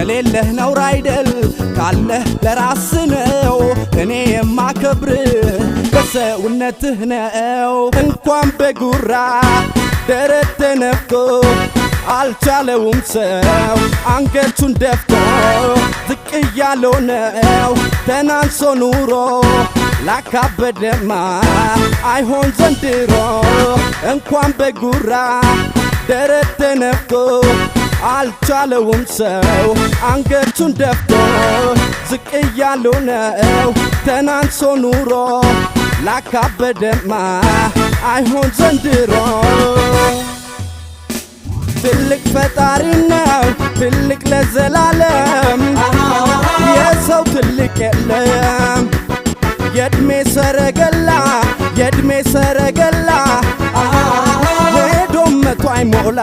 ከሌለህ ነውር አይደል፣ ካለህ ለራስ ነው። እኔ የማከብርህ በሰውነትህ ነው። እንኳን በጉራ ደረት ተነፍቶ አልቻለውም ሰው አንገቱን ደፍቶ፣ ዝቅ እያለው ነው ተናንሶ ኑሮ። ላካበደማ አይሆን ዘንድሮ። እንኳን በጉራ ደረት ተነፍቶ አልቻለውም ሰው አንገቱን ደፍቶ፣ ዝቅ እያለው ነው ተናንሶ ኑሮ። ላካበደማ አይሆን ዘንድሮ። ትልቅ ፈጣሪ ነው ትልቅ ለዘላለም፣ የሰው ትልቅ የለም። የእድሜ ሰረገላ፣ የእድሜ ሰረገላ ሄዶ 100 አይሞላ።